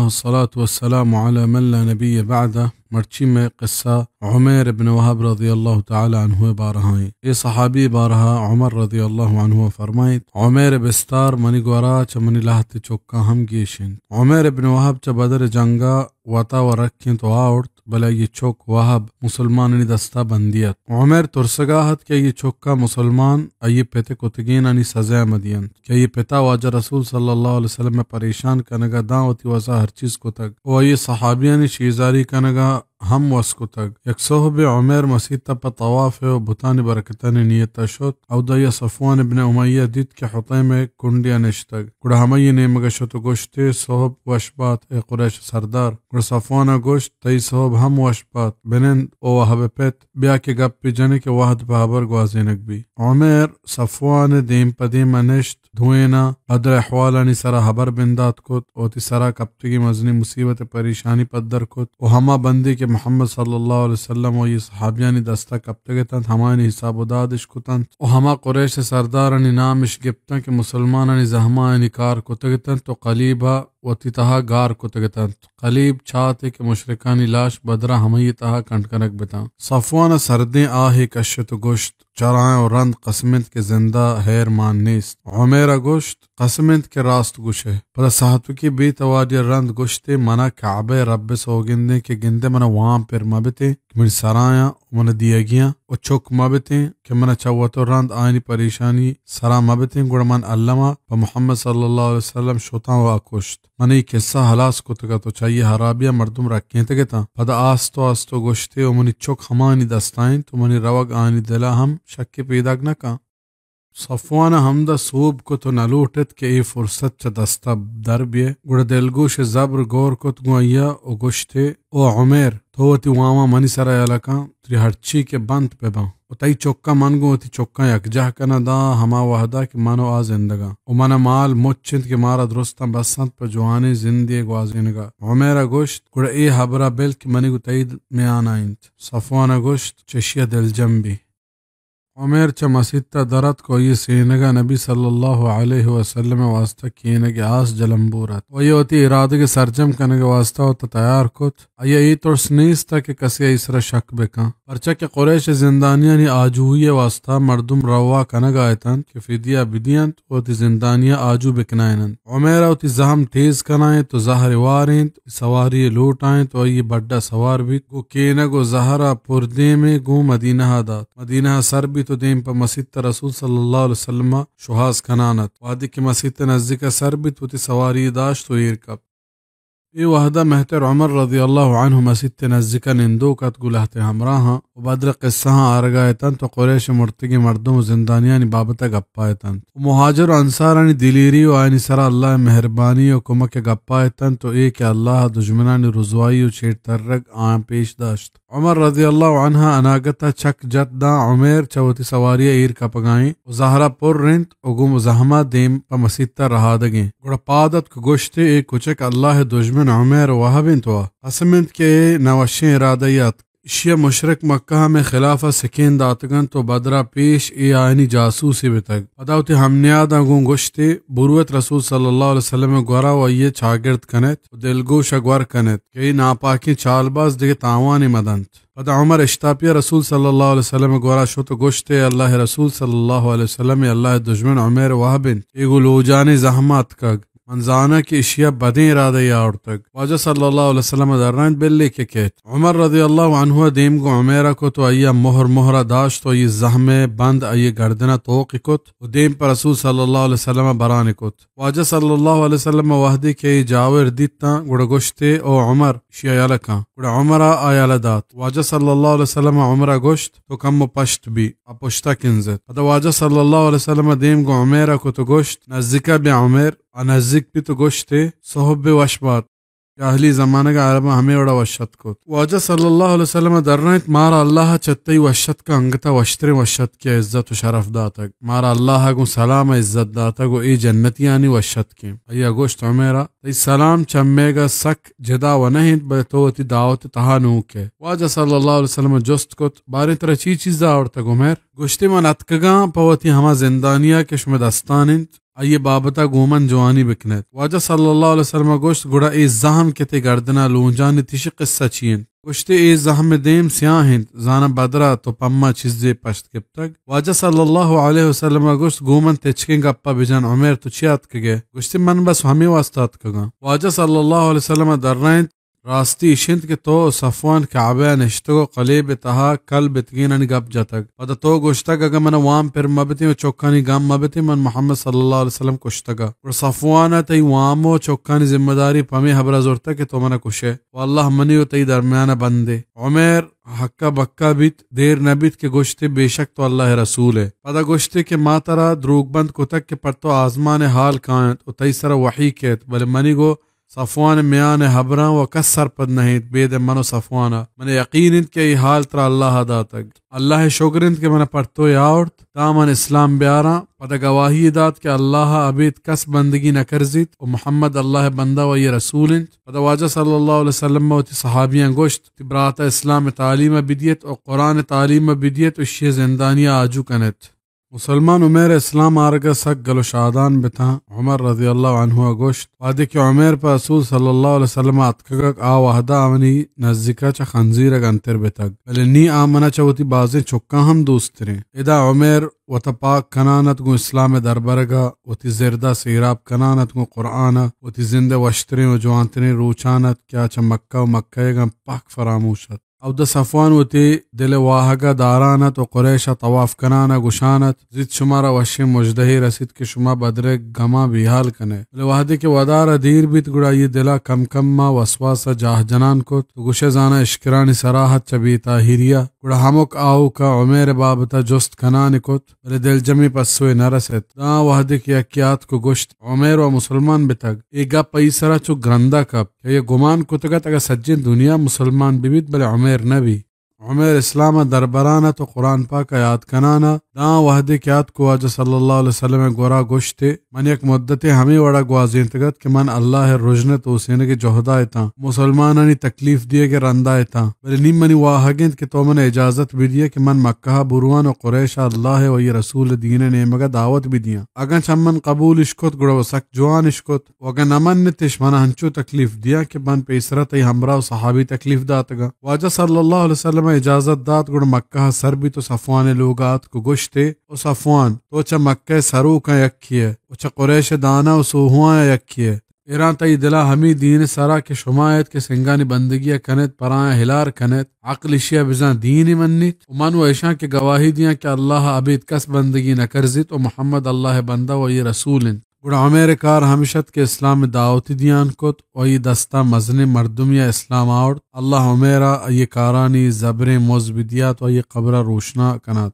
الصلاة والسلام على من لا نبي بعده۔ مرچی مئے قصہ عمیر ابن وہب رضی اللہ تعالی عنہ ءِ بارہا ایں۔ اے صحابی ءِ بارہا عمر رضی اللہ عنہ فرمائیت، عمیر ءِ بستار منی گورا چہ منی لہتے چکاں ہم گیش انت۔ عمیر ابن وہب چہ بدر ءِ جنگا وتا و رکینت و آورت، بلے آئی ءِ چک وہب مسلمانانی دستا بندی ات۔ عمیر ترسگا ات کہ آئی ءِ چکا مسلمان آئی ءِ پت ءِ کتگینانی سزا مہ دینت۔ کہ آئی ءِ پتا واجہ رسول صلی اللہ علیہ وسلم ءَ پریشان کنگا داں وتی وسا ہر چیز کتگ و آئی ءِ صحابیانی شیزاری کنگا ہم وس کتگ۔ یک سہبے عمیر مسیت ءَ پہ طواف و بتانی برکتانی نیت ءَ شت۔ اودا آئی ءَ صفوان ابن امیہ دیت کہ حطیم ءِ کنڈیا نشتگ۔ گڑا ہمائی ءِ نیمگا شت و گوشت ئے، سہب وش بات اے قریش ءِ سردار۔ گڑا صفوان ءَ گوشت، تئی سہب ہم وش بات، بنند او وہب ءِ پت، بیا کہ گپے جنیں کہ وہد پہ ہبر گوازینگ بی۔ عمیر صفوان ءِ دیم پہ دیم ءَ نشت، دوئیناں بدر ءِ احوالانی سرا ہبر بندات کت، وتی سرا کپتگیں مزنیں مصیبت ءِ پریشانی پدر کت و ہما بندے کہ محمد صلی اللہ علیہ وسلم و آئی ءِ صحابیانی دستا کپتگ اتنت، ہمایانی حساب و داد اش کتنت و ہما قریش ءِ سردارانی نام اش گپتنت کہ مسلمانانی زہماں آیانی کار کتگ اتنت و قلیب ءَ وتی تہا گار کتگ اتنت۔ قلیب چاتے کہ مشرکانی لاش بدرا ہمائی ءِ تہا کنڈ کنگ بتاں۔ صفوان ءَ سردیں آہے کشت و گوشت، چرایاں و رند قسم انت کہ زندہ ہیر مان نیست۔ عمیر ءَ گوشت، قسم انت کہ راست گوشئے۔ پدا ساہتکے بے تواری ءَ رند گوشت ئے، منا کعبہ ءِ رب ءِ سوگندیں کہ گندئے منا وام پر مہ بتیں کہ منی سرایاں و منا دیگیاں و چک مہ بتیں کہ منا چہ وت و رند آیانی پریشانی سرا مہ بتیں، گڑا من الما پہ محمد صلی اللہ علیہ وسلم شتاں و آ کشت۔ من اے قصہ ہلاس کتگ ات و چہ آئی ءِ ہرابیا مردم رکینتگ اتاں۔ پدا آستو آستو گوشت ئے، و منی چک ہمایانی دستا انت و منی روگ آیانی دلا ہم شکے پیداک نہ کن۔ صفوان ءَ ہمدا سوب کت و نہ لوٹت کہ اے فرصت چہ دستا در بیئے۔ گڑا دلگوش ءِ زبر گور کت گوں آئیا و گوشت ئے، او عمیر، تو وتی واماں منی سرا یلہ کن، تری ہرچی کہ بنت بہ باں۔ و تئی چکاں من گوں وتی چکاں یکجاہ کناں داں ہما وہدا کہ من و آ زندگاں۔ و منا مال مچ انت کہ مارا درستاں بس انت پہ جوانیں زندے گوازینگا۔ عمیر ءَ گوشت، گڑا اے ہبرا بل کہ منی گوں تئی میانا انت۔ صفوان ءَ گوشت، چہ اشیا دلجم بی۔ عمیر چہ مسیتا در اتک و آئی ءِ سینگا نبی صلی اللہ علیہ وسلم ءِ واسطہ کینگے آس جلمبور ات و آئی ءَ وتی ارادگے سرجم کنگے واسطہ وتا تیار کت۔ آئی ءَ اے ترس نیست کہ کسے آئی سرا شک بکن، پرچا کہ قریش ءِ زندانیانی آجوئی ءِ واسطہ مردم روا کنگا اتنت کہ فدیہ بدینت و وتی زندانیاں آجو بکنائیننت۔ عمیر ءَ وتی زہم تیز کنائینت و زہرے وارینت، سواری لوٹائینت و آئی بڈا سوار بیت، گوں کینگ و زہرا پر دیمے گوں مدینہ ءَ دات۔ مدینہ ءَ سر بیت و دیم پہ مسیت رسول صلی اللہ علیہ وسلم ءَ شوہاز کنان ات۔ وہدے کہ مسیت ءِ نزیکا سر بیت، وتی سواری داشت و ایر کپت۔ اے وہدا مہتر عمر رضی اللہ عنہ مسیت ءِ نزیکا نندوک ات گوں لہتے ہمراہاں و بدر ءِ قصہاں آرگا اتنت و قریش ءِ مرتگیں مردم و زندانیانی بابتا گپا اتنت و مہاجر و انصارانی دلیری و آیانی سرا اللہ ءِ مہربانی و کمک ءِ گپا اتنت و اے کہ اللہ ءَ دژمنانی رزوائی و چیرترگ آیاں پیش داشت۔ عمر رضی اللہ عنہ اناگتا چک جت داں عمیر چہ وتی سواریا ایر کپگائیں و زہرا پر انت و گوں زہما دیم پہ مسیتا رہادگیں۔ گڑا پاد اتک گوشت ئے، اے کچک اللہ ءِ دژمن عمیر وہب انت و قسم انت کہ اے نہ وشیں ارادہ ئی اتک۔ اشیا مشرک مکہ ءَ مئے خلافا سکین داتگنت و بدرا پیش اے آیانی جاسوسے بتگ۔ پدا وتی ہمنیاداں گوں گوشت ئے، بروت رسول صلی اللہ علیہ وسلم ءِ گورا و آئی ءِ چاگرد کنیت و دلگوش ءَ گور کنیت کہ اے ناپاکیں چالباز دگہ تاوانے مدنت۔ پدا عمر اشتاپیا رسول صلی اللہ علیہ وسلم ءِ گورا شت و گوشت ئے، اللہ ءِ رسول صلی اللہ علیہ وسلم، اے اللہ ءِ دژمن عمیر وہب انت، اے گوں لوجانیں زہما اتکگ۔ من زاناں کہ اشیا بدیں ارادہ یے آورتگ۔ واجہ صلی اللہ علیہ وسلم ءَ درائینت، بل ئے کہ کیت۔ عمر رضی اللہ عنہ ءَ دیم گوں عمیرا کت و آئیا مہر مہرا داشت و آئی زہم ءِ بند آئی گردنا توک کت و دیم پہ رسول صلی اللہ علیہ وسلم ءَ بران کت۔ واجہ صلی اللہ علیہ وسلم ءَ وہدے کہ اے جاور دیتاں، گڑا گوشت ئے، او عمر، اشیا یلہ کن۔ گڑا عمرا آ یلہ دات۔ واجہ صلی اللہ علیہ وسلم ءَ عمرا گوشت، تو کمو پشت بی، آ پشتا کنزت۔ پدا واجہ صلی اللہ علیہ وسلم ءَ دیم گوں عمیرا کت و گوشت، نزیکا بیا عمیر۔ آ نزیک بیت و گوشت ئے، سہب وش بات۔ جاہلی زمانگا عرباں ہمے وڑا وش اتک کت۔ واجہ صلی اللہ علیہ وسلم ءَ درائینت، مارا اللہ ءَ چہ تئی وش اتکا انگتا وشتریں وش اتکے ءَ عزت و شرف داتگ۔ مارا اللہ ءَ گوں سلام ءَ عزت داتگ و اے جنتیانی وش اتکیں۔ آئیا گوشت، عمیرا، تئی سلام چہ میگا سک جدا و نہ انت، بلے تو وتی دعوت ءِ تہا نوک ئے۔ واجہ صلی اللہ علیہ وسلم ءَ جست کت، باریں ترا چی چیزا آورتگ عمیر؟ گوشت ئے، من اتکگاں پہ وتی ہما زندانیا کہ شمئے دستان انت۔ آئی بابتا گوں من جوانی بکنیت۔ واجہ صلی اللہ علیہ وسلم گوشت، گڑا اے زہم کہ تئی گردنا لونجانی تشی قصہ چی انت؟ گوشتی، اے زہم دیم سیاہ انت، زاناں بدرا تو پما چیزے پشت گپتگ۔ واجہ صلی اللہ علیہ وسلم گوشت، گوں من تچکیں گپا بجن، عمیر تو چی اتکگے؟ گوشتی، من بس ہمے واسطہ اتکگاں۔ واجہ صلی اللہ علیہ وسلم درائینت، راستی اش انت کہ تو صفوان کعبہ ء نشتگ و قلیب ء تہا کل بتگینانی گپ جتگ۔ پدا تو گوشتگ، اگاں من وام پر مہ بتیں و چکانی گم مہ بتیں، من محمد صلی اللہ علیہ وسلم کشتگ ء۔ گڑا صفوان ء تئی وام و چکانی ذمہ داری پمے ہبرا زرتگ کہ تو من ء کشئے و اللہ منی و تئی درمیان ء بندے۔ عمیر ہکا بکا بیت، دیر نہ بیت کہ گوشتے، بے شک تو اللہ ء رسول ئے۔ پدا گوشتے کہ ما ترا دروگ بند کتگ کہ پر تو آزمان ء حال کاینت و تئی سرا وحی کیت، بلے منی گو صفوان ء میان ء ہبراں و کس سرپد نہ انت، بید ء من و صفوان ء۔ من ء یقین انت کہ اے حال ترا اللہ ء داتگ۔ اللہ ء شگر انت کہ من ء پر تو آورت، تاں من اسلام بیاراں۔ پدا گواہی دات کہ اللہ ء ابید کس بندگی نہ کرزیت و محمد اللہ ء بندہ و آئی ء رسول انت۔ پدا واجہ صلی اللہ علیہ وسلم ء وتی صحابیاں گوشت، وتی برات ء اسلام ء تعلیم ء بدیت و قرآن ء تعلیم ء بدیت و اشی ء زندانی ء آجو کنت۔ مسلمان عمیر اسلام آرگ ء سک گل و شادان بتاں۔ عمر رضی اللہ عنہ ء گوشت، وہدے کہ عمیر پہ رسول صلی اللہ علیہ وسلم ء اتکگگ، آ وہدا آ منی نزیکا چہ خنزیرگ انتر بتگ، بلے نی آ منا چہ وتی بازیں چکاں ہم دوستریں۔ ادا عمیر وتا پاک کنان ات گوں اسلام ء دربرگ ء، وتی زردا سیراب کنان ات گوں قرآن ء، وتی زند ء وشتریں و جوانتریں روچان ات کہ آ چہ مکہ و مکہ یگاں پہک فراموش ات۔ اودا صفوان وتی دل ء واہگ ء داران ات و قریش ء طواف کنان ء گشان ات، زیت شمارا وشیں مژدہے رسیت کہ شما بدر ء گماں بیہال کنئے۔ بلے وہدے کہ ودار ء دیر بیت، گڑا آئی ء دل ء کم کم ء وسواس ء جاہ جنان کت و گشئے زاناں اشکرانی سراحت چہ بے تاہیری ء۔ گڑا ہمک آؤک ء عمیر ء بابت ء جست کنان ء کت، بلے دلجمیں پسوے نہ رست۔ داں وہدے کہ یکے آتک و گوشت، عمیر و مسلمان بتگ۔ اے گپ آئی سرا چو گرندا کپت کہ آئی گمان کتگ ات اگاں سجیں دنیا مسلمان ببیت بلے عمیر نہ بی۔ عمیر اسلام ء دربران ات و قرآن پاک ء یات کنان ء۔ داں وہدے کہ آتک و واجہ صلی اللہ علیہ وسلم ء گورا گوشت ئے، من یک مدتے ہمے وڑا گوازینتگ ات کہ من اللہ ء رژن ء توسینگ ء جہدا اتاں، مسلمانانی تکلیف دیگ ء رندا اتاں، بلے نی منی واہگ انت کہ تو من ء اجازت بدیئے کہ من مکہ ء برواں و قریش ء اللہ ء و آئی ء رسول ء دین ء نیمگ ء دعوت بدیاں۔ اگاں چہ من قبول اش کت گڑا و سک جوان اش کت، و اگاں نہ منتش منا ہنچو تکلیف دیاں کہ من پیسرا تئی ہمراہ و صحابی تکلیف داتگاں۔ واجہ صلی اللہ علیہ وسلم ء اجازت دات، گڑا مکہ ء سر بیت و صفوان ء لوگ ء آتک و گوشت ئے، او صفوان، تو چہ مکہ ء سروکاں یکے ئے و چہ قریش ء دانا و سوہواں یکے ئے۔ اراں تئی دل ء ہمے دین ء سرا کہ شما ات کہ سنگانی بندگی ء کن ات، پر آیاں ہلار کن ات، عقل اشی ء بزاں دینے منیت و من و اشاں کہ گواہی دیاں کہ اللہ ء ابید کس بندگی نہ کرزیت و محمد اللہ ء بندہ و آئی ء رسول انت۔ گڑا عمیر ء کار ہمش ات کہ اسلام ء دعوتی دیان کت و آئی دستا مزنیں مردمے ء اسلام آورت۔ اللہ عمیر ء آئی کارانی زبریں مز بدیات و آئی قبر ء روشنا کنات۔